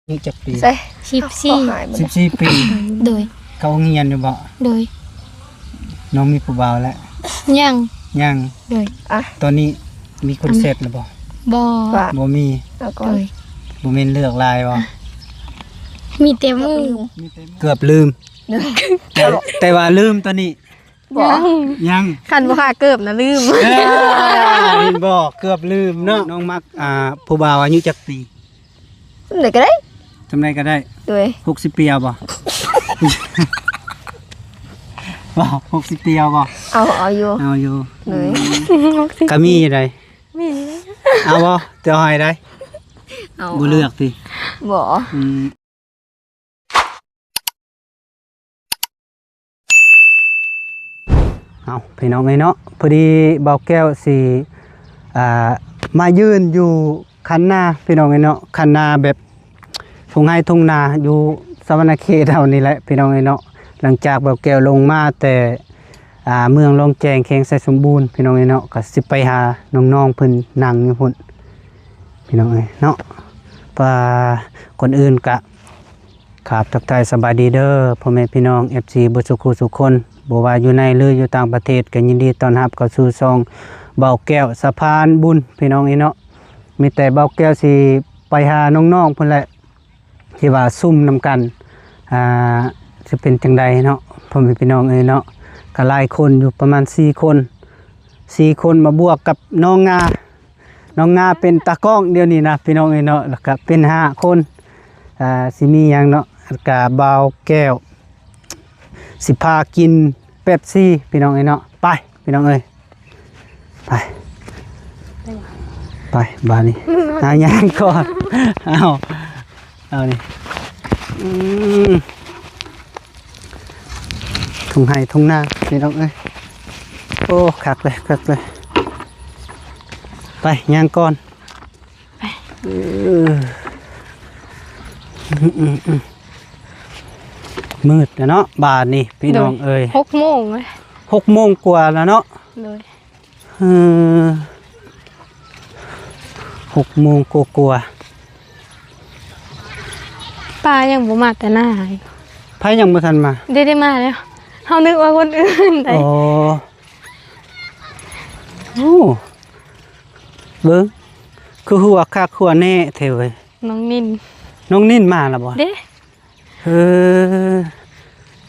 ອາຍຸຈັກປີ? ໃສ່ ສິບສີ່ ສິບສີ່ປີ. ໂດຍ. ເຂົ້າໂຮງຮຽນຢູ່ບໍ່? ໂດຍ. ນ້ອງມີຜູ້ບ່າວແລ້ວ? ຍັງ. ຍັງ. ໂດຍ. ອະ ຕອນນີ້ມີຄົນແຊັດແລ້ວບໍ່? ບໍ່. ບໍ່ມີ. ໂດຍ. ບໍ່ແມ່ນເລືອກຫຼາຍບໍ່? ມີແຕ່ໝູ່. ເກືອບລືມ. ແຕ່ ແຕ່ວ່າລືມຕອນນີ້? ບໍ່. ຍັງ. ຄັນບໍ່ຫາເກີບນະລືມ. ເອີ ເຫັນບໍ່? ເກືອບລືມເນາະ. ນ້ອງມັກ ອ່າ ຜູ້ບ່າວອາຍຸຈັກປີ? ສ່ຳໃດກໍໄດ້. ສ່ຳໃດກໍໄດ້. ໂດຍ. ຫົກສິບປີເອົາບໍ່? ບໍ່ ຫົກສິບປີເອົາບໍ່? ເອົາ ເອົາຢູ່. ເອົາຢູ່. ໂດຍ. ອືມ ກໍມີຢູ່ໃດ໋. ມີ. ເອົາບໍ່? ຈະເອົາໃຫ້ໃດ໋. ເອົາ. ບໍ່ເລືອກຕິ? ບໍ່. ອືມ. ເອົາ ພີ່ນ້ອງເອີຍເນາະ, ພໍດີບ່າວແກ້ວຊິ ອ່າ ມາຢືນຢູ່ຄັນນາ ພີ່ນ້ອງເອີຍເນາະ, ຄັນນາແບບທົ່ງໄຮ່ທົ່ງນາຢູ່ສະຫວັນນະເຂດເຮົານີ້ແຫຼະ ພີ່ນ້ອງເອີຍເນາະ. ຫຼັງຈາກບ່າວແກ້ວລົງມາແຕ່ ອ່າ ເມືອງລອງແຈ້ງ ແຂວງໄຊສົມບູນ ພີ່ນ້ອງເອີຍເນາະ, ກໍຊິໄປຫານ້ອງໆເພິ່ນນັ່ງຢູ່ພຸ້ນ ພີ່ນ້ອງເອີຍເນາະ. ວ່າ ກ່ອນອື່ນກະ ຄາບ ທັກທາຍສະບາຍດີເດີ ພໍ່ແມ່ພີ່ນ້ອງ ເອັຟຊີ ເບິດສູ່ຄູ່ສູ່ຄົນ, ບໍ່ວ່າຢູ່ໃນ ຫຼື ຢູ່ຕ່າງປະເທດ ກໍຍິນດີຕ້ອນຮັບເຂົ້າສູ່ຊ່ອງບ່າວແກ້ວສະພານບຸນ ພີ່ນ້ອງເອີຍເນາະ. ມີແຕ່ບ່າວແກ້ວຊິໄປຫານ້ອງໆພຸ້ນແຫຼະ ທີ່ວ່າຊຸມນຳກັນ ອ່າ ຈະເປັນຈັ່ງໃດເນາະ ພໍ່ແມ່ພີ່ນ້ອງເອີຍເນາະ. ກໍຫຼາຍຄົນຢູ່ ປະມານສີ່ຄົນ ສີ່ຄົນ ມາບວກກັບນ້ອງງາ ນ້ອງງາເປັນຕາກ້ອງດຽວນີ້ນະ ພີ່ນ້ອງເອີຍເນາະ, ແລ້ວກະເປັນຫ້າຄົນ. ອ່າ ຊິມີຫຍັງເນາະ, ກະບ່າວແກ້ວຊິພາກິນເປັບຊີ ພີ່ນ້ອງເອີຍເນາະ. ໄປ ພີ່ນ້ອງເອີຍ ໄປ ໄປບາດນີ້. ຫາຫຍັງກ່ອນ? ເອົາ ເອົານີ້ ອືມ ທົ່ງໄຮ່ທົ່ງນາ ພີ່ນ້ອງເອີຍ. ໂອ້ ຄັກເລີຍ ຄັກເລີຍ. ໄປ ຍ່າງກ່ອນ ໄປ. ເອີ ອືມໆໆ ມືດແລ້ວເນາະ ບາດນີ້ ພີ່ນ້ອງເອີຍ. ໂດຍ. ຫົກໂມງເລີຍ ຫົກໂມງກວ່າແລ້ວເນາະ. ໂດຍ. ເອີ ຫົກໂມງກວ່າໆ ປ້າຍັງບໍ່ມາແຕ່ນາຢູ່. ໃຜຍັງບໍ່ທັນມາ? ເດ ໄດ້ມາແລ້ວ. ເຮົານຶກວ່າຄົນອື່ນໃດ໋. ອໍ ໂອ້ ເບິ່ງ ຄືຫົວຄັກຫົວແນ່ແທ້ເວີຍ. ນ້ອງນິນ ນ້ອງນິນມາແລ້ວບໍ່? ເດ້. ເອີ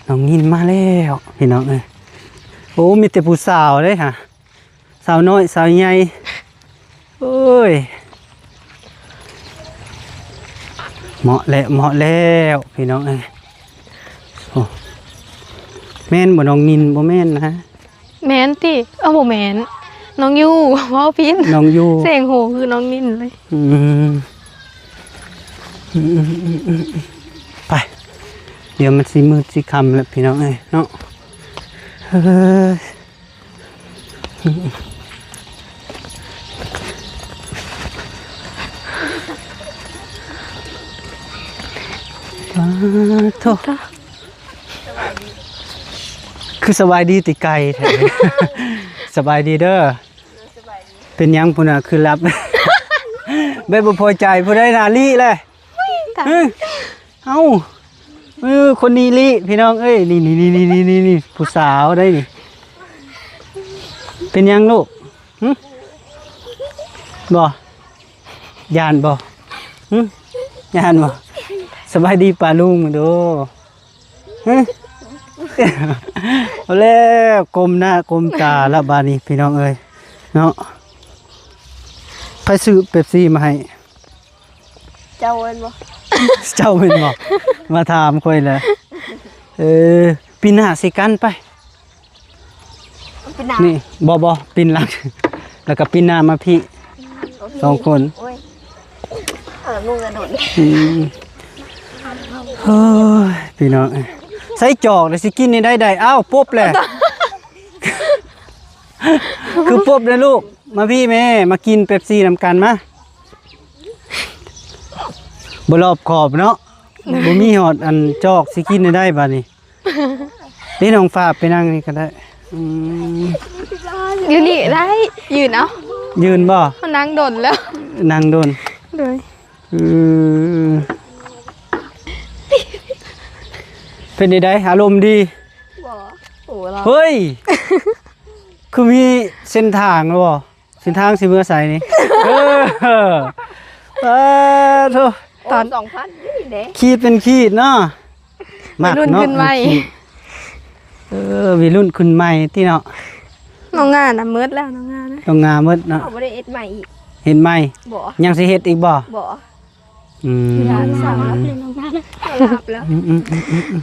ນ້ອງນິນມາແລ້ວ ພີ່ນ້ອງເອີຍ. ໂອ້ ມີແຕ່ຜູ້ສາວເດ້ຫະ ສາວນ້ອຍສາວໃຫຍ່. ໂອ້ຍ ເໝາະແລ້ວ ເໝາະແລ້ວ ພີ່ນ້ອງເອີຍ. ໂອ້ ແມ່ນບໍ່ນ້ອງນິນ? ບໍ່ແມ່ນນະ. ແມ່ນຕິ? ເອີ ບໍ່ແມ່ນ ນ້ອງຢູ່ ເວົ້າຜິດ ນ້ອງຢູ່ ສຽງໂຫຄືນ້ອງນິນເລີຍ. ອືມ ອືມໆໆໆ ໄປ ດຽວມັນຊິມືດຊິຄ່ຳແລ້ວ ພີ່ນ້ອງເອີຍເນາະ. ເອີ ປາໂທ ຄືສະບາຍດີແຕ່ໄກແທ້. ສະບາຍດີເດີ. ເປັນຫຍັງພຸ້ນນະ ຄືຫຼັບ ແບບບໍ່ພໍໃຈຜູ້ໃດນະ? ລີ້ແຫຼະ. ເອີ ເອົ້າ ເອີ ຄົນນີ້ລີ້ ພີ່ນ້ອງເອີຍ. ນີ້ໆໆໆ ຜູ້ສາວໄດ໋ນີ້. ເປັນຫຍັງລູກ? ຫຶ ບໍ່ ຢ້ານບໍ່? ຫຶ ຢ້ານບໍ່? ສະບາຍດີປ້າລຸງດູ. ຮຶ ເອົາແລ້ວ ກົ້ມໜ້າກົ້ມຕາລະບາດນີ້ ພີ່ນ້ອງເອີຍເນາະ. ໃຜຊື້ເປັບຊີມາໃຫ້? ເຈົ້າແມ່ນບໍ່? ເຈົ້າແມ່ນບໍ່? ມາຖາມຂ້ອຍແຫຼະ. ເອີ ປີໜ້າຊິກັນໄປ. ປີໜ້າ ນີ້ ບໍ່ ບໍ່ ປີນຫຼັງ ແລ້ວກໍປີນໜ້າມາພີ້ ສອງຄົນ. ໂອ້ຍ ເອີ ມຸງກະດົນ. ອືມ ໂອ້ຍ ພີ່ນ້ອງເອີຍ ໃສ່ຈອກແລ້ວຊິກິນນີ້ໄດ້ໃດ? ອ້າວ ປົບແຫຼະ ຄືປົບເດ້ລູກ. ມາພີ້ແມ່ ມາກິນເປັບຊີນຳກັນມາ. ບໍ່ລອບຂອບເນາະ ບໍ່ມີຮອດອັນຈອກ ຊິກິນໄດ້ບາດນີ້. ນີ້ນ້ອງຟ້າໄປນັ່ງນີ້ກໍໄດ້. ອືມ ຢູ່ນີ້ໄດ້ ຢືນເອົາ. ຢືນບໍ່? ເຮົານັ່ງດົນແລ້ວ ນັ່ງດົນ. ໂດຍ. ອືມ ເປັນໃດ ອາລົມດີ? ບໍ່. ໂອ້ ເຮີ້ຍ ຄືມີເສັ້ນທາງແລ້ວບໍ່? ເສັ້ນທາງຊິເມືອໃສນີ້? ເອີ ປາໂທ ຕອນສອງພັນນີ້ເດ້ ຂີດເປັນຂີດເນາະ. ມັກເນາະ ເອີ ວັຍລຸ້ນຂຶ້ນໃໝ່ຕິເນາະ. ນ້ອງງານະໝົດແລ້ວ ນ້ອງງານະ ນ້ອງງາໝົດເນາະ. ເຂົາບໍ່ໄດ້ເຮັດໃໝ່ອີກ ເຮັດໃໝ່ ບໍ່ ຍັງຊິເຮັດອີກບໍ່? ບໍ່. ອືມ ອືມ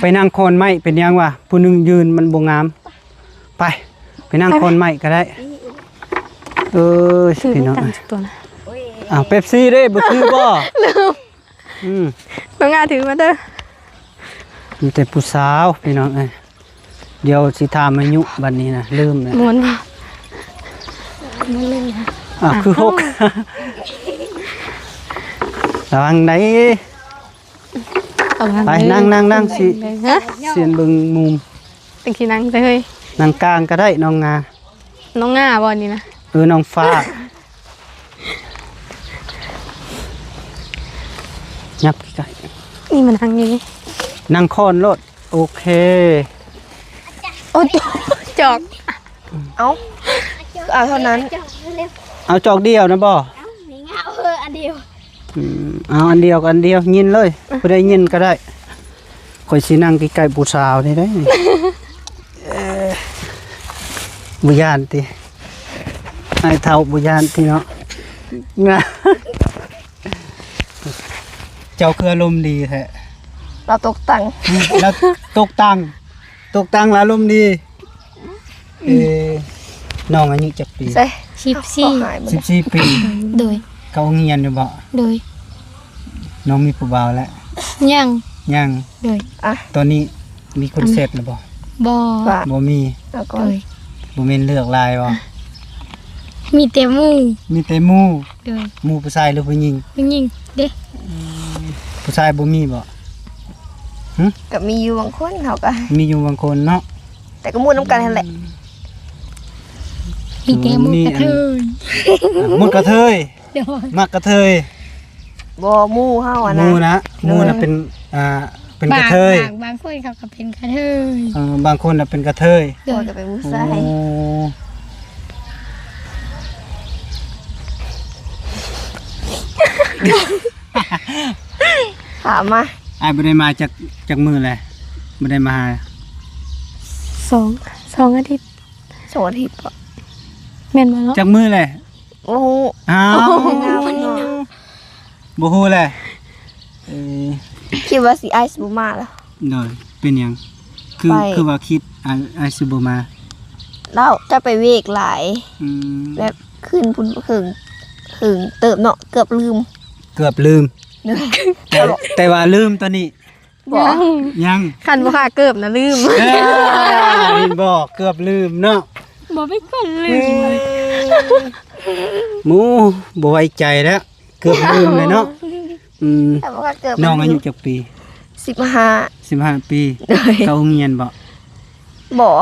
ໄປນັ່ງຄອນໄມ້ເປັນຫຍັງວະ? ຜູ້ໜຶ່ງຢືນມັນບໍ່ງາມ. ໄປ ໄປນັ່ງຄອນໄມ້ກໍໄດ້. ເອີຍ ພີ່ນ້ອງ ອ້າວ ເປັບຊີເດ້ ບໍ່ຖືບໍ່? ອືມ ນ້ອງງາຖືມາເດີ. ມີແຕ່ຜູ້ສາວ ພີ່ນ້ອງເອີຍ. ດຽວຊິຖາມອາຍຸບັດນີ້ນະ ລືມແລ້ວ. ມ່ວນບໍ່? ອ່າ ຄືຫົກ ລະວັງໄດ໋. ໄປ ນັ່ງໆໆ ຊິ ຮະ? ຊິເບິ່ງມຸມ. ຈັ່ງຊິນັ່ງໃສເຮີ້ຍ? ນັ່ງກາງກໍໄດ້ ນ້ອງງາ. ນ້ອງງາບໍ່ນີ້ນະ? ເອີ ນ້ອງຟ້າ. ຫຍັບໃກ້ໆ ນີ້ມານັ່ງນີ້ ນັ່ງຄອນໂລດ. ໂອເຄ ໂອ້ ຈອກ ເອົ້າ ເອົາເທົ່ານັ້ນ. ເອົາຈອກດຽວນະບໍ່? ເອົາອັນດຽວ ອືມ ເອົາອັນດຽວກໍອັນດຽວ ຍິນເລີຍ. ຜູ້ໃດຍິນກໍໄດ້ ຂ້ອຍຊິນັ່ງໃກ້ໆຜູ້ສາວນີ້ເດ້. ເອີ ບໍ່ຢ້ານຕິ? ອ້າຍເຖົ້າບໍ່ຢ້ານຕິເນາະ? ເຈົ້າຄືອາລົມດີແທ້? ລາວຕົກຕັງ ລາວຕົກຕັງ ຕົກຕັງລາວອາລົມດີ. ເອີ ນ້ອງອາຍຸຈັກປີ? ສິບສີ່ ສິບສີ່ປີ. ໂດຍ ເຂົ້າໂຮງຮຽນຢູ່ບໍ່? ໂດຍ ນ້ອງມີຜູ້ບ່າວແລ້ວ? ຍັງ ຍັງ. ໂດຍ ອ່ະ ຕອນນີ້ມີຄົນເຊັດແລ້ວບໍ່? ບໍ່ ບໍ່ມີ. ໂດຍ ບໍ່ແມ່ນເລືອກຫຼາຍບໍ່? ມີແຕ່ໝູ່ ມີແຕ່ໝູ່. ໂດຍ ໝູ່ຜູ້ຊາຍຫຼືຜູ້ຍິງ? ຜູ້ຍິງເດ້. ອືມ ຜູ້ຊາຍບໍ່ມີບໍ່? ຫຶ ກໍມີຢູ່ບາງຄົນ ເຮົາກໍມີຢູ່ບາງຄົນເນາະ ແຕ່ກໍໝູ່ນຳກັນຫັ້ນແຫຼະ. ມີແຕ່ໝູ່ກະເທີຍ ໝູ່ກະເທີຍ. ໂດຍ ມັກກະເທີຍ. ບໍ່ ໝູ່ເຮົາຫັ້ນນະ ໝູ່ນະ ໝູ່ນະເປັນ ອ່າ ເປັນກະເທີຍ. ບາງ ບາງຄົນເຂົາກໍເປັນກະເທີຍ. ເອີ ບາງຄົນນະເປັນກະເທີຍ. ໂດຍ ຂ້ອຍກໍເປັນຜູ້ຊາຍ. ໂອ້ ຖາມມາ. ອ້າຍບໍ່ໄດ້ມາຈັກ ຈັກມື້ແລ້ວ? ບໍ່ໄດ້ມາຫາ ສອງ ສອງອາທິດ. ສອງອາທິດບໍ່? ແມ່ນບໍ່ເນາະ? ຈັກມື້ແລ້ວ? ບໍ່ຮູ້. ອ້າວ ບໍ່ຮູ້ແຫຼະ. ເອີ ຄິດວ່າຊິ ອ້າຍຊິບໍ່ມາລະ. ໂດຍ ເປັນຫຍັງ? ຄື ຄືວ່າຄິດ ອ້າຍ ອ້າຍຊິບໍ່ມາ? ລາວຈະໄປວຽກຫຼາຍ. ອືມ ແບບຂຶ້ນພຸ້ນເຫິງ ເຫິງເຕີບເນາະ ເກືອບລືມ. ເກືອບລືມ. ໂດຍ ແຕ່ ແຕ່ວ່າລືມຕອນນີ້ ບໍ່ ຍັງ ຍັງ ຄັນບໍ່ຫາເກີບນະລືມ. ເອີ ເຫັນບໍ່ ເກືອບລືມເນາະ. ບໍ່ເປັນຄົນລືມ. ເອີ ໝູ່ບໍ່ໄວ້ໃຈແລ້ວ ເກືອບລືມເລີຍເນາະ. ອືມ ຄັນບໍ່ຫາເກີບ ນ້ອງອາຍຸຈັກປີ? ສິບຫ້າ. ສິບຫ້າປີ. ໂດຍ ເຂົ້າໂຮງຮຽນບໍ່? ບໍ່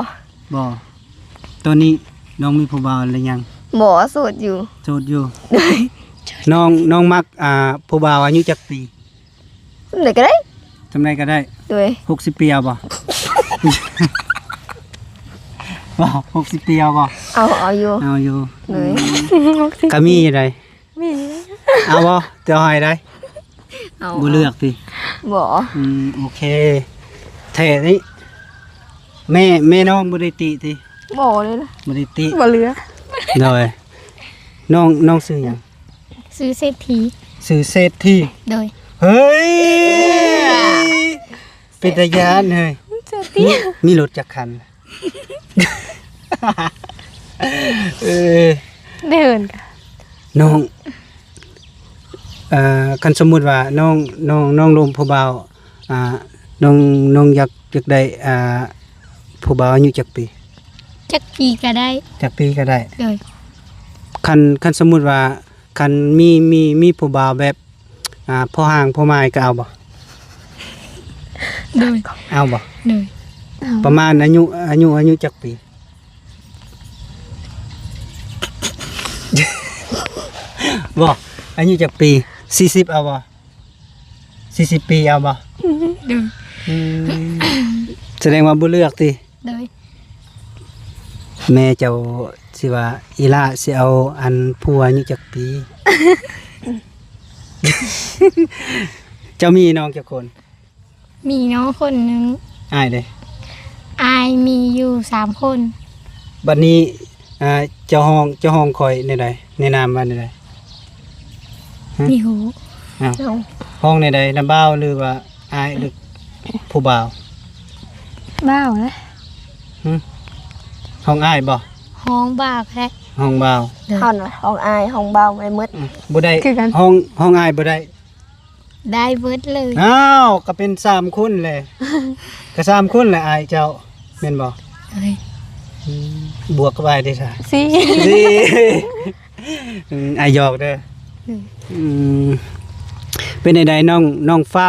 ບໍ່. ຕອນນີ້ນ້ອງມີຜູ້ບ່າວຫຼືຍັງ? ບໍ່ ໂສດຢູ່. ໂສດຢູ່. ໂດຍ ນ້ອງ ນ້ອງມັກ ອ່າ ຜູ້ບ່າວອາຍຸຈັກປີ? ສ່ຳໃດກໍໄດ້. ສ່ຳໃດກໍໄດ້. ໂດຍ ຫົກສິບປີເອົາບໍ່? ບໍ່ ຫົກສິບປີເອົາບໍ່? ເອົາ ເອົາຢູ່. ເອົາຢູ່. ໂດຍ ອືມ ກໍມີຢູ່ໃດ໋. ມີ ເອົາບໍ່? ຈະເອົາໃຫ້ໃດ໋. ເອົາ ບໍ່ເລືອກຕິ? ບໍ່. ອືມ ໂອເຄ ແທ້ນີ້ ແມ່ ແມ່ນ້ອງບໍ່ໄດ້ຕິຕິ? ບໍ່ເລີຍນະ. ບໍ່ໄດ້ຕິ ບໍ່ເຫຼືອ. ໂດຍ ນ້ອງ ນ້ອງຊື່ຫຍັງ? ຊື່ເສດຖີ. ຊື່ເສດຖີ. ໂດຍ ເຮີ້ຍ ເປັນຕາຢ້ານເຮີ້ຍ. ມີ ມີລົດຈັກຄັນ? ເອີ ໄດ້ເອີ້ນກະ ນ້ອງ ເອີ ຄັນສົມມຸດວ່ານ້ອງ ນ້ອງ ນ້ອງລົມຜູ້ບ່າວ ອ່າ ນ້ອງ ນ້ອງຢາກ ຢາກໄດ້ ອ່າ ຜູ້ບ່າວອາຍຸຈັກປີ? ຈັກປີກະໄດ້. ຈັກປີກະໄດ້. ໂດຍ ຄັນ ຄັນສົມມຸດວ່າ ຄັນມີ ມີ ມີຜູ້ບ່າວແບບ ອ່າ ພໍຮ່າງພໍໝາຍກໍເອົາບໍ່? ໂດຍ ເອົາບໍ່? ໂດຍ ເອົາ. ປະມານອາຍຸ ອາຍຸ ອາຍຸຈັກປີ? ບໍ່ ອາຍຸຈັກປີ? ສີ່ສິບເອົາບໍ່? ສີ່ສິບປີເອົາບໍ່? ໂດຍ ອືມ ສະແດງວ່າບໍ່ເລືອກຕິ? ໂດຍ ແມ່ເຈົ້າຊິວ່າ ອີຫຼ້າຊິເອົາອັນຜົວອາຍຸຈັກປີ? ເຈົ້າມີນ້ອງຈັກຄົນ? ມີນ້ອງຄົນໜຶ່ງ. ອ້າຍເດ? ອ້າຍມີຢູ່ສາມຄົນ. ບັດນີ້ ອ່າ ເຈົ້າຮ້ອງ ເຈົ້າຮ້ອງຂ້ອຍແນວໃດ? ໃນນາມວ່າແນວໃດ? ຮະ? ມີຮູ້. ອ້າວ ເອົ້າ ຮ້ອງແນວໃດ? ນຳບ່າວ ຫຼືວ່າອ້າຍ ຫຼືຜູ້ບ່າວ? ບ່າວນະ. ຫຶ? ຮ້ອງອ້າຍບໍ່? ຮ້ອງບ່າວແທ້. ຮ້ອງບ່າວ. ໂດຍ ເຮົານະ ຮ້ອງອ້າຍ ຮ້ອງບ່າວໄດ້ໝົດ. ອືມ ບໍ່ໄດ້ ຄືກັນ ຮ້ອງ ຮ້ອງອ້າຍບໍ່ໄດ້? ໄດ້ເບິດເລີຍ. ອ້າວ ກໍເປັນສາມຄົນແຫຼະ ກໍສາມຄົນແຫຼະ ອ້າຍເຈົ້າ ແມ່ນບໍ່? ເອີຍ ອືມ ບວກກັບອ້າຍເດ້ຊະ? ສີ່ ສີ່ ອືມ ອ້າຍຫຍອກເດີ. ອືມ ອືມ ເປັນໃດໆ ນ້ອງ ນ້ອງຟ້າ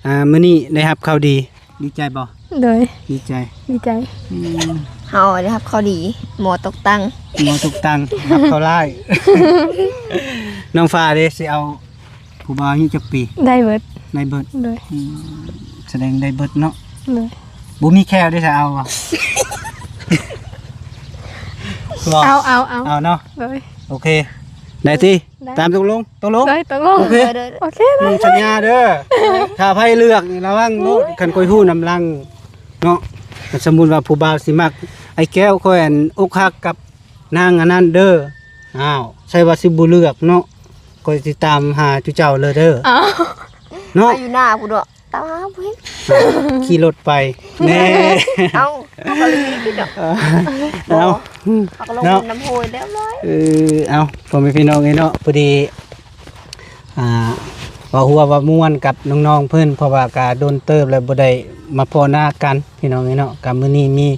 ອ່າ ມື້ນີ້ໄດ້ຮັບຂ່າວດີ ດີໃຈບໍ່? ໂດຍ ດີໃຈ ດີໃຈ. ອືມ ເຮົາໄດ້ຮັບຂ່າວດີ ໝໍຕົກຕັງ ໝໍຕົກຕັງ ຮັບຂ່າວຮ້າຍ. ນ້ອງຟ້າເດ້ ຊິເອົາ ຜູ້ບ່າວອາຍຸຈັກປີ? ໄດ້ເບິດ ໄດ້ເບິດ. ໂດຍ ອືມ ສະແດງໄດ້ເບິດເນາະ. ໂດຍ ບໍ່ມີແຂ້ວເດ້ ຖ້າເອົາ ເອົາ ເອົາ ເອົາ ເອົາເນາະ. ໂດຍ ໂອເຄ ໄດ້ຕິ? ໄດ້ ຕາມຕົກລົງ ຕົກລົງ? ໂດຍ ຕົກລົງ. ໂອເຄ ໂດຍ ໂດຍ ໂອເຄ ໄດ້ ອືມ ສັນຍາເດີ. ຖ້າໃຜເລືອກນີ້ລະວັງໂລດ ອືມ ຄັນຂ້ອຍຮູ້ນຳຫຼັງເນາະ. ສົມມຸດວ່າຜູ້ບ່າວຊິມັກ ອ້າຍແກ້ວຂ້ອຍ ອັນ ອົກຫັກກັບ ນາງອັນນັ້ນເດີ. ອ້າວ ໃຊ່ວ່າຊິບໍ່ເລືອກເນາະ ຂ້ອຍຊິຕາມຫາຈຸເຈົ້າເລີຍເດີ. ອ້າວ ເນາະ ໄປຢູ່ໜ້າພຸ້ນເນາະ ຕາມຫາຜູ້ເຫັນ ຂີ່ລົດໄປແນ່. ເອົ້າ ເຮົາກໍເລີຍມີຄືກັນ. ເອົ້າ ເຮົາກໍລົງ ເນາະ ນ້ຳຫ້ວຍແລ້ວເລີຍ. ເອີ ເອົ້າ ພໍ່ແມ່ພີ່ນ້ອງເອີຍເນາະ ພໍດີ ອ່າ ເວົ້າຫົວເວົ້າມ່ວນກັບນ້ອງໆເພິ່ນ ເພາະວ່າກະດົນເຕີບແລ້ວບໍ່ໄດ້ມາພໍ້ໜ້າກັນ ພີ່ນ້ອງເອີຍເນາະ. ກະມື້ນີ້ມີ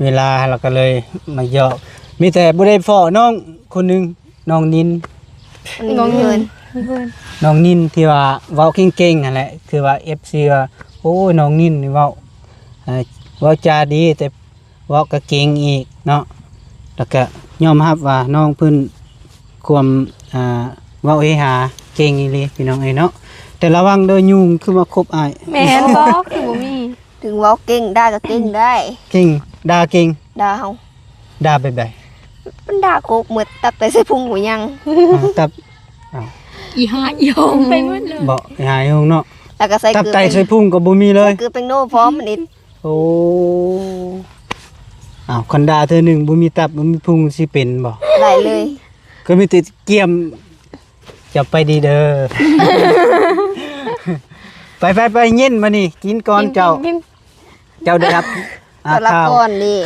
ເວລາ ເຮົາກະເລີຍມາຢອກ ມີແຕ່ບໍ່ໄດ້ພໍ້ນ້ອງຄົນໜຶ່ງ ນ້ອງນິນ ນ້ອງນິນ ນ້ອງນິນທີ່ວ່າເວົ້າເກັ່ງໆຫັ້ນແຫຼະ ຄືວ່າເອັຟຊີວ່າ ໂອ້ຍ ນ້ອງນິນນີ້ເວົ້າ ເວົ້າຈາດີ ແຕ່ ເວົ້າກໍເກັ່ງອີກເນາະ ແລ້ວກໍຍອມຮັບວ່ານ້ອງເພິ່ນຄວາມ ອ່າ ເວົ້າເຮຮາເກັ່ງອີ່ຫຼີ ພີ່ນ້ອງເອີຍເນາະ. ແຕ່ລະວັງເດີ ຍຸງຄືມາຄົບອ້າຍ. ແມ່ນບໍ່? ຄືບໍ່ມີ. ເຖິງເວົ້າເກັ່ງ ດ່າກໍເກັ່ງໄດ້. ເກັ່ງ ດ່າເກັ່ງ. ດ່າເຮົາ. ດ່າແບບໃດ? ມັນດ່າຄົບໝົດ ຕັບໄຕໄສ້ພຸງບໍ່ຍັງ. ອ່າ ຕັບ ອ້າວ ອີ່ຫ່າອີ່ຫົງໄປໝົດເລີຍ. ບໍ່ ອີ່ຫ່າອີ່ຫົງເນາະ. ແລ້ວກໍໃສ່ ຕັບໄຕໄສ້ພຸງກໍບໍ່ມີເລີຍ. ໃສ່ເກືອແປ້ງໂນພ້ອມມັນອີກ. ໂອ້ ອ້າວ ຄັນດ່າເທື່ອໜຶ່ງບໍ່ມີຕັບບໍ່ມີພຸງຊິເປັນບໍ່? ໄດ້ເລີຍ. ກໍມີແຕ່ກຽມ ເຈົ້າໄປດີເດີ. ໄປໆໆ ເຢັນມານີ້ ກິນກ່ອນເຈົ້າ. ເຈົ້າໄດ້ຮັບ ອ່າ ຂ່າວ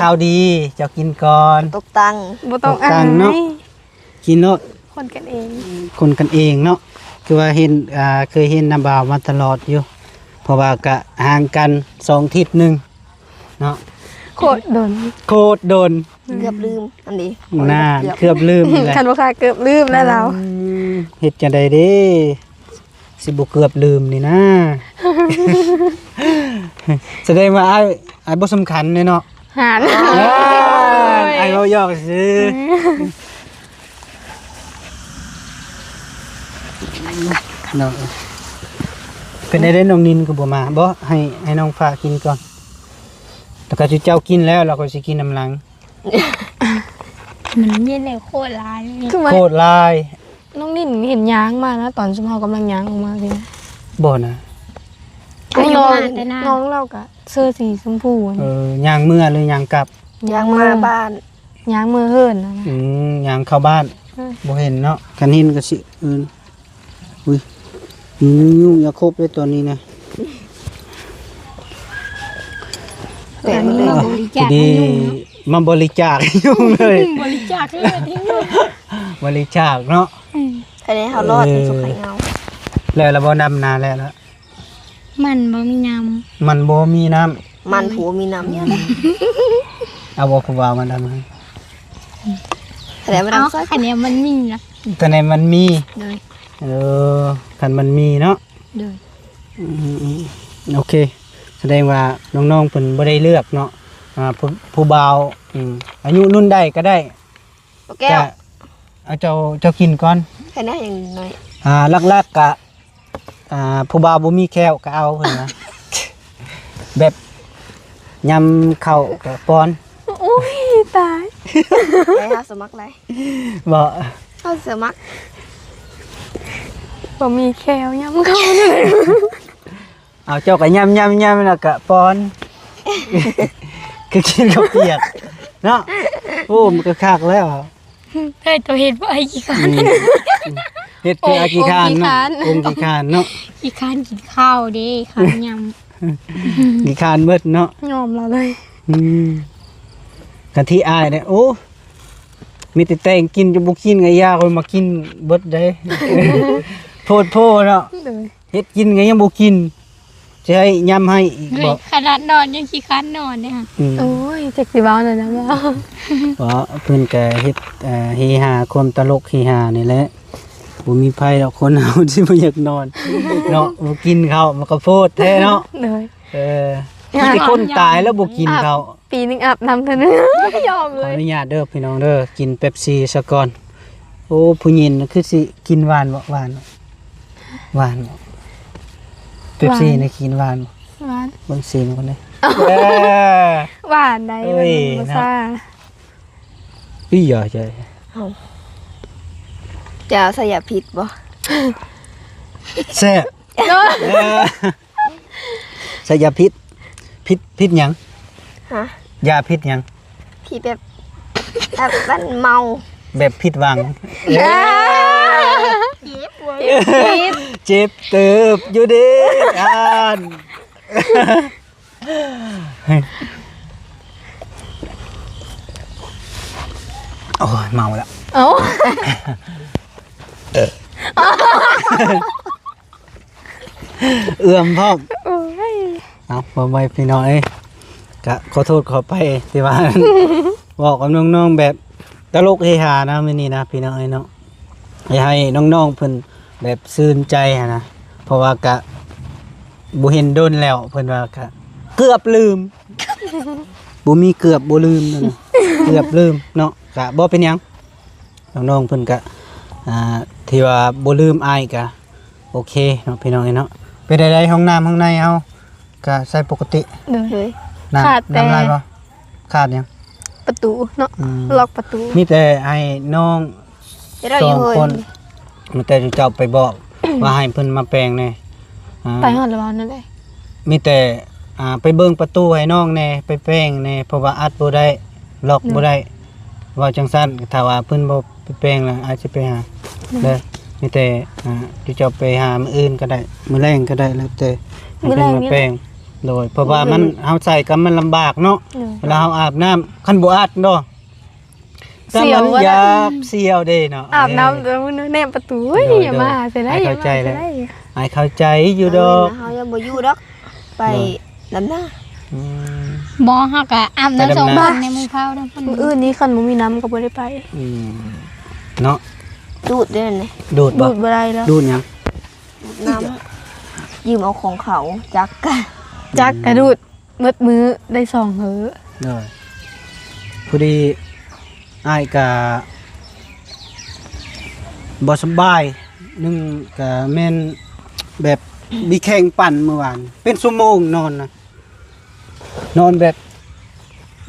ຂ່າວດີ ເຈົ້າກິນກ່ອນ. ຕົກຕັງ ບໍ່ຕ້ອງອາຍ. ກິນໂລດ ຄົນກັນເອງ ຄົນກັນເອງເນາະ. ຄືວ່າເຫັນ ອ່າ ເຄີຍເຫັນນ້າບ່າວມາຕະຫຼອດຢູ່ ເພາະວ່າກະຫ່າງກັນສອງທິດໜຶ່ງເນາະ. ໂຄດດົນ ໂຄດດົນ ເກືອບລືມອັນນີ້. ນານ ເກືອບລືມແຫຼະ. ຄັນບໍ່ຄ່າເກືອບລືມແລ້ວລາວ. ອືມ ເຮັດຈັ່ງໃດເດ້ ຊິບໍ່ເກືອບລືມນີ້ນາ. ສະແດງວ່າອ້າຍ ອ້າຍບໍ່ສຳຄັນເດ້ເນາະ. ຫານ ເອີຍ ອ້າຍເວົ້າຢອກຊື່. ເນາະ ເປັນໄດ້ເດ້ ນ້ອງນິນຄືບໍ່ມາ? ບໍ່ ໃຫ້ ໃຫ້ນ້ອງຟ້າກິນກ່ອນ ແລ້ວກໍເຈົ້າກິນແລ້ວ ແລ້ວຂ້ອຍຊິກິນນຳຫຼັງ. ມັນມີແນວໂຄດຫຼາຍ ໂຄດຫຼາຍ. ນ້ອງນິນເຫັນຍ່າງມານະ ຕອນຊຸມເຮົາກຳລັງຍ່າງອອກມາຊິ. ບໍ່ນະ ນ້ອງ ນ້ອງລາວກະເສື້ອສີຊົມພູ. ເອີ ຍ່າງເມືອ ຫຼືຍ່າງກັບ? ຍ່າງມາບ້ານ ຍ່າງເມືອເຮືອນນະ. ອືມ ຍ່າງເຂົ້າບ້ານ. ເອີ ບໍ່ເຫັນເນາະ ຄັນເຫັນກໍຊິເອີ້ນ. ອຸ້ຍ ຍຸງໆ ຢ່າຄົບເດ້ຕອນນີ້ນະ. ແຕ່ນີ້ມາບໍລິຈາກໃຫ້ຍຸງເນາະ. ມາບໍລິຈາກໃຫ້ຍຸງເລີຍ. ບໍລິຈາກເລືອດໃຫ້ຍຸງ ບໍລິຈາກເນາະ. ອືມ ຄະແນນເຮົາລອດ ເອີ ໃຫ້ສຸກໃຫ້ເຫງົາ. ແລ້ວລະບໍ່ ດຳນາແລ້ວລະ? ມັນບໍ່ມີນ້ຳ ມັນບໍ່ມີນ້ຳ ມັນຜູ້ມີນ້ຳ. ອືມ ເອົາບໍ່ ຜູ້ບ່າວມາດຳໃຫ້? ຄະແນນມັນ ເອົາ ຄະແນນມັນມີນະ ຄະແນນມັນມີ. ໂດຍ ເອີ ຄັນມັນມີເນາະ. ໂດຍ ອືມ ໂອເຄ ສະແດງວ່ານ້ອງໆເພິ່ນບໍ່ໄດ້ເລືອກເນາະ. ອ່າ ຜູ້ ຜູ້ບ່າວ ອືມ ອາຍຸລຸ້ນໃດກໍໄດ້. ບໍ່ແກ້ວ ກະເອົາເຈົ້າ ເຈົ້າກິນກ່ອນ ແຄ່ນັ້ນຍັງໜ້ອຍ. ອ່າ ຫຼັກໆ ກະ ອ່າ ຜູ້ບ່າວບໍ່ມີແຂ້ວກໍເອົາເພິ່ນວ່າ. ແບບຍຳເຂົ້າກະປ້ອນ. ໂອ້ຍ ຕາຍ. ໄດ້ ເຮົາສະໝັກໄດ້. ບໍ່ ເຮົາສະໝັກ. ບໍ່ມີແຂ້ວຍຳເຂົ້າ. ເອົາ ເຈົ້າກະຍຳໆໆ ແລ້ວກະປ້ອນ ຄືກິນເຂົ້າປຽກເນາະ. ໂອ້ ມັນກະຄັກແລ້ວ. ເຮັດ ໂຕເຮັດບໍ່ ອາຍຂີ້ຄ້ານ. ອືມ ເຮັດຄື ໂອ້ ອາຍຂີ້ຄ້ານເນາະ. ໂອ້ ຂີ້ຄ້ານ ໂອ້ ຂີ້ຄ້ານເນາະ. ຂີ້ຄ້ານກິນເຂົ້າເດ້ ຄ້ານຍຳ. ຂີ້ຄ້ານເບິດເນາະ. ຍອມລາວເລີຍ. ອືມ ກະທີ່ອາຍເດ້. ໂອ້ ມີແຕ່ແຕ່ງກິນ ຈະບໍ່ກິນກະຢ່າ ຂ້ອຍມາກິນເບິດເດ້. ໂພດໂພເນາະ. ໂດຍ. ເຮັດກິນກະຍັງບໍ່ກິນ ຊິໃຫ້ຍຳໃຫ້ອີກບໍ່? ເຮີ້ຍ ຂະໜາດນອນຍັງຂີ້ຄ້ານນອນເດ້. ອືມ ໂອ້ຍ ຈັກຊິເວົ້າແນວໃດແລ້ວ. ເພາະເພິ່ນກະເຮັດ ເອີ ເຮຮາ ຄວາມຕະຫຼົກເຮຮານີ້ແຫຼະ. ບໍ່ມີໃຜດອກ ຄົນເຮົາຊິບໍ່ຢາກນອນເນາະ. ບໍ່ກິນເຂົ້າມັນກະໂພດແທ້ເນາະ. ໂດຍ. ເອີ ມີແຕ່ຄົນຕາຍແລ້ວບໍ່ກິນເຂົ້າ. ປີໜຶ່ງອາບນ້ຳເທື່ອໜຶ່ງ. ຍອມເລີຍ. ຂໍອະນຸຍາດເດີພີ່ນ້ອງເດີ ກິນເປັບຊີຊະກ່ອນ. ໂອ້ ຜູ້ຍິງຄືຊິກິນຫວານບໍ່? ຫວານ ຫວານບໍ່? ເປັບຊີນີ້ກິນຫວານບໍ່? ຫວານ. ເບິ່ງຊີມກ່ອນເດີ. ເອີ ຫວານໃດ໋. ເອີ ມັນບໍ່ຊາ. ອີ່ຢາ ເຈົ້າ ເຈົ້າໃສ່ຢາພິດບໍ່? ແຊບ. ເອີ ໃສ່ຢາພິດ. ພິດ ພິດຫຍັງ? ຮະ? ຢາພິດຫຍັງ? ຜິດແບບ ແບບມັນເມົາ ແບບຜິດຫວັງ. ເອີ ເຈັບເວີຍ ເຈັບ ເຈັບເຕີບຢູ່ເດ້ທ່ານ. ໂອ້ຍ ເມົາແລ້ວ. ເອົ້າ ເອື້ອມພ້ອມ. ໂອ້ຍ ເອົາ ບໍ່ໄຫວພີ່ນ້ອງເອີຍ ກະຂໍໂທດຂໍອະໄພທີ່ວ່າ ເວົ້າກັບນ້ອງໆແບບຕະຫຼົກເຮຮານະມື້ນີ້ນະພີ່ນ້ອງເອີຍເນາະ. ໃຫ້ ໃຫ້ນ້ອງໆເພິ່ນແບບຊື່ນໃຈຫັ້ນນະ ເພາະວ່າກະບໍ່ເຫັນດົນແລ້ວ ເພິ່ນວ່າກະເກືອບລືມ ບໍ່ມີເກືອບບໍ່ລືມນັ້ນນະ ເກືອບລືມເນາະ. ກະບໍ່ເປັນຫຍັງ ນ້ອງໆເພິ່ນກະ ອ່າ ທີ່ວ່າບໍ່ລືມອ້າຍກະ ໂອເຄເນາະພີ່ນ້ອງເອີຍເນາະ. ເປັນໃດໆ ຫ້ອງນ້ຳຫ້ອງໃນເຮົາກະໃຊ້ປົກກະຕິ? ໂດຍ. ນ້ຳ ຂາດແຕ່ ນ້ຳລາຍບໍ່? ຂາດຫຍັງ? ປະຕູເນາະ. ອືມ ລັອກປະຕູ. ມີແຕ່ໃຫ້ນ້ອງສອງຄົນ ມີແຕ່ເຈົ້າໄປບອກວ່າໃຫ້ເພິ່ນມາແປງແດ່. ອ່າ ໄປຮອດແລ້ວເວົ້າແນວໃດ? ມີແຕ່ ອ່າ ໄປເບິ່ງປະຕູໃຫ້ນ້ອງແດ່ ໄປແປງແດ່ ເພາະວ່າອັດບໍ່ໄດ້ ລັອກບໍ່ໄດ້. ເວົ້າຈັ່ງຊັ້ນ ຖ້າວ່າເພິ່ນບໍ່ໄປແປງລະ ອາດຊິໄປຫາເດີ. ມີແຕ່ ອ່າ ເຈົ້າໄປຫາມື້ອື່ນກະໄດ້ ມື້ແລງກະໄດ້ ແລ້ວແຕ່ໃຫ້ເພິ່ນມາແປງ. ໂດຍ. ເພາະວ່າມັນ ເຮົາໃສ່ກະມັນລຳບາກເນາະ. ເວລາເຮົາອາບນ້ຳ ຄັນບໍ່ອັດເນາະ ສຽວ ມັນຢາກ ສຽວເດ້ເນາະ. ອາບນ້ຳແລ້ວແນມປະຕູ ໂອ້ຍ ຢ່າມາຫາໃສ່ໄດ້ ຢ່າມາຫາໃສ່ໄດ້. ອ້າຍເຂົ້າໃຈຢູ່ດອກ. ເຮົາຍັງບໍ່ຢູ່ດອກ ໄປດຳນາ. ອືມ ບໍ່ ເຮົາກະອາບນ້ຳສອງຄົນໃນໝູ່ເຜົ່າເດີ. ມື້ອື່ນນີ້ຄັນບໍ່ມີນ້ຳກະບໍ່ໄດ້ໄປ. ອືມ ເນາະ. ດູດເດ້ນີ້ ດູດບໍ່? ດູດບໍ່ໄດ້ແລ້ວ. ດູດຫຍັງ? ດູດນ້ຳ ຢືມເອົາຂອງເຂົາ ຈັກກະ ຈັກກະດູດ. ໝົດມື້ໄດ້ສອງເຫີ. ໂດຍ. ພໍດີອ້າຍກະບໍ່ສະບາຍ ໜຶ່ງກະແມ່ນແບບມີແຂ້ງປັ່ນມື້ວານ ເປັນຊົ່ວໂມງນອນນະ ນອນແບບ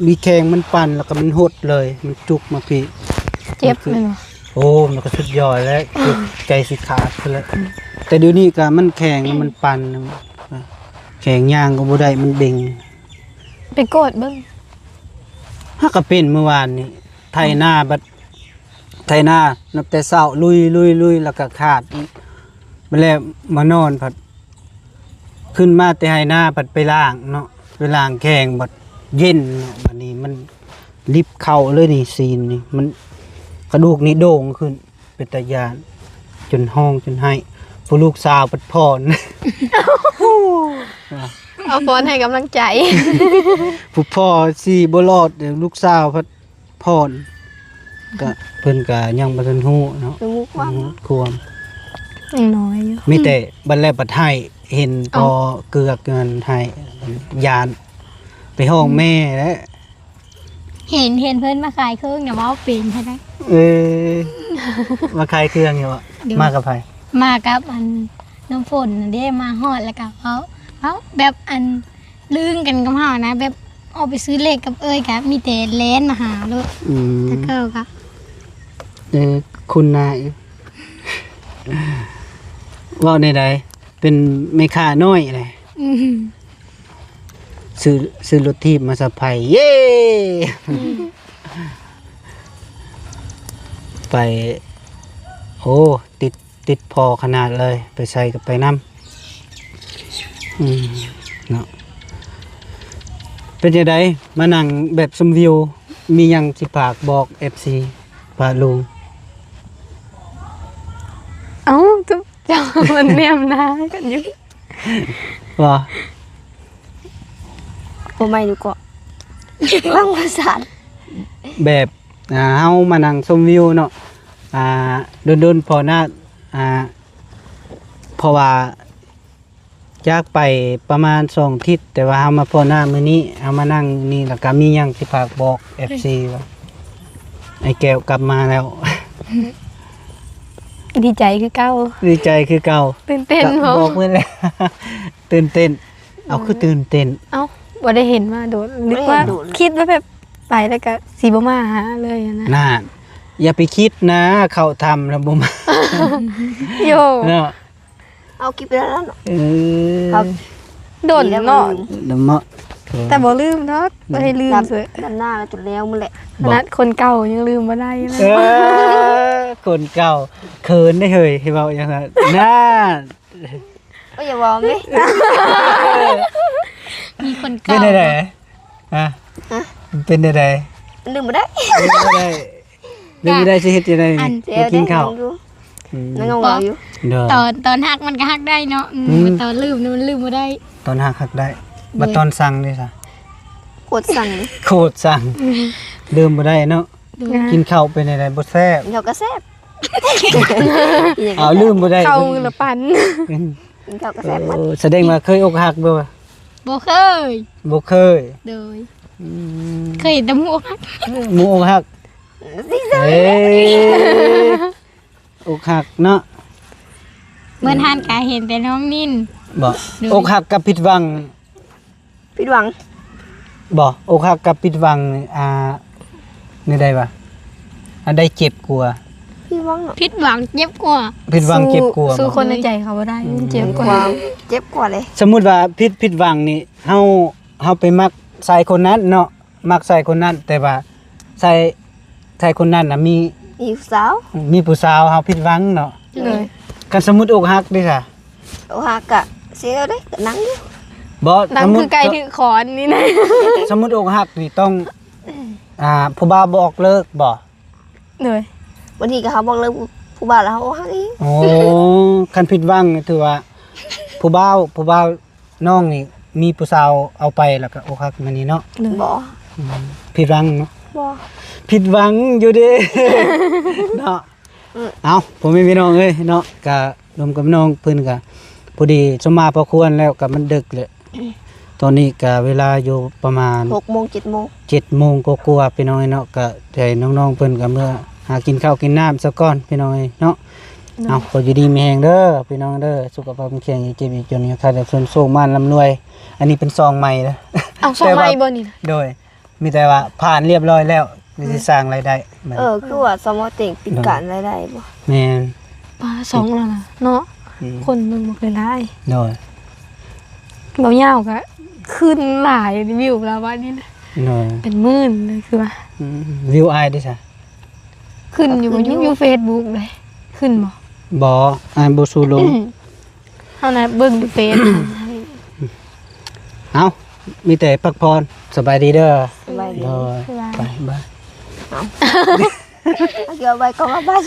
ມີແຂ້ງມັນປັ່ນ ແລ້ວກະມັນຫົດເລີຍ ມັນຈຸກມາພີ້. ເຈັບແມ່ນບໍ່? ໂອ້ ມັນກະສຸດຍອດແລ້ວ ໃຈຊິຂາດພຸ້ນແຫຼະ. ແຕ່ດຽວນີ້ກະມັນແຂງ ມັນປັ່ນ ແຂງ ຍ່າງກະບໍ່ໄດ້ ມັນເດັງ. ໄປກວດເບິ່ງ. ຫາກະເປັນມື້ວານນີ້ ໄຖນາບັດ ໄຖນານັບແຕ່ເຊົ້າ ລຸຍໆໆ ແລ້ວກະຂາດອີກ. ບາດແລ້ວມານອນພັດ ຂຶ້ນມາແຕ່ໄຮ່ນາພັດໄປລ້າງເນາະ ໄປລ້າງແຂ້ງບັດເຢັນເນາະ. ບາດນີ້ມັນລິບເຂົ້າເລີຍນີ້ ຊີ້ນນີ້ ມັນ ກະດູກນີ້ໂດ່ງຂຶ້ນ. ເປັນຕາຢ້ານ ຈົນຮ້ອງຈົນໄຫ້. ຜູ້ລູກສາວພັດຜ່ອນ ເອົາ ຜ່ອນໃຫ້ກຳລັງໃຈ. ຜູ້ພໍ່ຊິບໍ່ລອດ ລູກສາວພັດຜ່ອນ. ກະ ເພິ່ນກະຍັງບໍ່ທັນຮູ້ເນາະ ຄວາມ ຄວາມ ຍັງນ້ອຍຢູ່. ມີແຕ່ບັດແລະບັດໄຫ້ ເຫັນພໍ່ເກືອກເງິນໄຫ້ ຢ້ານ ໄປຮ້ອງແມ່ແຫຼະ. ເຫັນ ເຫັນເພິ່ນມາຂາຍເຄື່ອງນະ ເວົ້າເປັນເທົ່າໃດ. ເອີ ມາຂາຍເຄື່ອງຢູ່ບໍ? ໂດຍ. ມາກັບໃຜ? ມາກັບອັນນ້ຳຝົນນັ້ນເດ້. ມາຮອດແລ້ວກະເວົ້າ ເວົ້າແບບອັນ ລຶ້ງກັນກັບເຮົານະ ແບບອອກໄປຊື້ເລກກັບເອື້ອຍກະມີແຕ່ແລ່ນມາຫາໂລດ. ອືມ ແຕ່ເກົ່າກະ ເອີ ຄຸ້ນໜ້າຢູ່. ເວົ້າແນວໃດ ເປັນແມ່ຄ້ານ້ອຍແຫຼະ. ອືມ ຊື້ ຊື້ລົດຖີບມາສະໄພ ເຢ້! ອືມ ໄປ ໂອ້ ຕິດ ຕິດພໍຂະໜາດເລີຍ ໄປໃສກໍໄປນຳ. ອືມ ເນາະ ເປັນຈັ່ງໃດ ມານັ່ງແບບຊົມວິວ ມີຫຍັງຊິຝາກບອກເອັຟຊີປ້າລຸງ? ເອົ້າ ເຈົ້າ ເຈົ້າມັນແນມໜ້າກັນຢູ່ ບໍ່ ບໍ່ໃໝ່ຢູ່ເກາະ ຟັງພາສາ ແບບ ອ່າ ເຮົາມານັ່ງຊົມວິວເນາະ ອ່າ ດົນໆພໍໜ້າ ອ່າ ເພາະວ່າຈາກໄປປະມານສອງທິດ ແຕ່ວ່າເຮົາມາພໍ້ໜ້າມື້ນີ້ ເຮົາມານັ່ງນີ້ ແລ້ວກະມີຫຍັງຊິຝາກບອກເອັຟຊີວ່າ ໄອ້ແກ້ວກັບມາແລ້ວ? ດີໃຈຄືເກົ່າ ດີໃຈຄືເກົ່າ ຕື່ນເຕັ້ນ ກະບອກເພິ່ນແລ້ວ ຕື່ນເຕັ້ນ. ເອົາ ຄືຕື່ນເຕັ້ນ? ເອົ້າ ບໍ່ໄດ້ເຫັນມາດົນ ນຶກວ່າ ບໍ່ໄດ້ເຫັນດົນ ຄິດວ່າແບບໄປແລ້ວກະຊິບໍ່ມາຫາເລີຍນະ. ນັ້ນ ຢ່າໄປຄິດນະ ເຂົ້າຖ້ຳແລ້ວບໍ່ມາ ໂຢ ເນາະ ເອົາກິບໄປແລ້ວເນາະ. ເອີ ຄັບ ດົນເນາະ ດີແລ້ວບໍ່ລືມ ດົນເນາະ ແຕ່ບໍ່ລືມດອກ ບໍ່ໃຫ້ລືມເສີຍ ດຳໜ້າແລ້ວຈົນແລ້ວໝົດແຫຼະ ຂະໜາດຄົນເກົ່າຍັງລືມບໍ່ໄດ້ເລີຍ. ເອີ ຄົນເກົ່າ ເຂີນໄດ໋ເຮີ້ຍ ໃຫ້ເວົ້າຈັ່ງຊັ້ນ ນັ້ນ. ໂອ້ຍ ຢ່າເວົ້າແມ່ ມີຄົນເກົ່າ ເປັນແນວໃດ? ຮະ? ຮະ? ເປັນແນວໃດ? ລືມບໍ່ໄດ້ ລືມບໍ່ໄດ້ ລືມບໍ່ໄດ້ ຊິເຮັດຈັ່ງໃດນີ້? ກິນເຂົ້າ ອືມ ຍັງເວົ້າຢູ່ ໂດຍ ຕອນ ຕອນຮັກມັນກໍຮັກໄດ້ເນາະ ອືມ ອືມ ແຕ່ຕອນລືມນີ້ມັນລືມບໍ່ໄດ້. ຕອນຮັກຮັກໄດ້ ແມ່ນ ບັດຕອນຊັງເດ້ຊະ? ໂຄດຊັງ ໂຄດຊັງ ອືມ ລືມບໍ່ໄດ້ເນາະ ໂດຍ ກິນເຂົ້າເປັນແນວໃດ? ບໍ່ແຊບ ກິນເຂົ້າກໍແຊບ. ເອົາ ລືມບໍ່ໄດ້ ເຂົ້າມື້ລະປັນ ກິນເຂົ້າກໍແຊບໝົດ. ເອີ ສະແດງວ່າເຄີຍອົກຫັກບໍ່? ບໍ່ເຄີຍ ບໍ່ເຄີຍ ໂດຍ ອືມ ເຄີຍເຫັນແຕ່ໝູ່ອົກຫັກ ໝູ່ອົກຫັກ ເອີ ອົກຫັກເນາະ ເໝືອນຫັ້ນກະເຫັນແຕ່ນ້ອງນິນ ບໍ່ ໂດຍ ອົກຫັກກັບຜິດຫວັງ ຜິດຫວັງ ບໍ່ ອົກຫັກກັບຜິດຫວັງນີ້ ອ່າ ແນວໃດວະ? ອັນໃດເຈັບກວ່າ? ຜິດຫວັງເນາະ ຜິດຫວັງເຈັບກວ່າ ຜິດຫວັງເຈັບກວ່າ ສູ້ ສູ້ຄົນໃນໃຈເຂົາບໍ່ໄດ້ ອືມ ມັນເຈັບກວ່າ ເຈັບກວ່າເດ້. ສົມມຸດວ່າຜິດ ຜິດຫວັງນີ້ ເຮົາ ເຮົາໄປມັກຊາຍຄົນນັ້ນເນາະ ມັກຊາຍຄົນນັ້ນ ແຕ່ວ່າຊາຍ ຊາຍຄົນນັ້ນນະມີ ມີຜູ້ສາວ ມີຜູ້ສາວ ເຮົາຜິດຫວັງເນາະ ໂດຍ ຄັນສົມມຸດອົກຫັກເດ້ຊະ? ອົກຫັກກະເຊເດ້ ກະນັ່ງຢູ່ ບໍ່ ນັ່ງຄືໄກ່ຖືກຄ້ອນນີ້ນະ ສົມມຸດອົກຫັກນີ້ຕ້ອງ ອ່າ ຜູ້ບ່າວບອກເລີກບໍ່? ໂດຍ ບາງທີກະເຮົາບອກເລີກຜູ້ ຜູ້ບ່າວແລ້ວເຮົາອົກຫັກອີກ. ໂອ້ ຄັນຜິດຫວັງນີ້ຖືວ່າຜູ້ບ່າວ ຜູ້ບ່າວ ນ້ອງນີ້ມີຜູ້ສາວເອົາໄປແລ້ວກໍອົກຫັກມານີ້ເນາະ? ບໍ່ ອືມ ຜິດຫວັງເນາະ? ບໍ່ ຜິດຫວັງຢູ່ເດ້ ເນາະ? ອືມ ເອົ້າ ພໍ່ແມ່ພີ່ນ້ອງເອີຍເນາະ ກະລົມກັບນ້ອງເພິ່ນກະພໍດີສົມມາພໍຄວນແລ້ວ ກະມັນດຶກແລ້ວ ຕອນນີ້ກະເວລາຢູ່ປະມານຫົກໂມງ ເຈັດໂມງ ເຈັດໂມງກວ່າໆ ພີ່ນ້ອງເອີຍເນາະ ກະໃຫ້ນ້ອງໆເພິ່ນກະເມືອຫາກິນເຂົ້າກິນນ້ຳສາກ່ອນ ພີ່ນ້ອງເອີຍເນາະ. ເນາະ ເອົາ ຂໍຢູ່ດີມີແຮງເດີພີ່ນ້ອງເດີ ສຸຂະພາບແຂງ ຢ່າເຈັບຢ່າຈົນ ໃຫ້ຄ້າແຕ່ຄົນໂຊກໝານລ່ຳລວຍ. ອັນນີ້ເປັນຊ່ອງໃໝ່ເດີ ເອົາ ຊ່ອງໃໝ່ບໍ່ນີ້ນະ? ໂດຍ ມີແຕ່ວ່າຜ່ານລຽບຮ້ອຍແລ້ວ ມີຊິສ້າງລາຍໄດ້. ເອີ ຄືວ່າສະໝໍເຕັງປິດການລາຍໄດ້ບໍ່? ແມ່ນ ປາ ສອງແລ້ວນະເນາະ ອືມ ຄົນເບິ່ງບໍ່ຄ່ອຍຫຼາຍ. ໂດຍ ເບົາຍາວກະຂຶ້ນຫຼາຍ ວິວລາວບາດນີ້ນະ. ໂດຍ ເປັນໝື່ນເລີຍຄືວ່າ. ອືມ ວິວອ້າຍເດ້ຊະ? ຂຶ້ນຢູ່ບໍ່? ຢູ່ເຟສບຸກເດ້ ຂຶ້ນບໍ່? ບໍ່ ອ້າຍບໍ່ສູ້ລົງ. ເຮົານະເບິ່ງຢູ່ເຟສ. ເອົ້າ ມີແຕ່ພັກຜ່ອນ ສະບາຍດີເດີ. ສະບາຍດີ ໂດຍ ບາຍບາຍ. ເອົ້າ ເອົາ ເອົາໄວ້ກ່ອນວ່າບາຍ.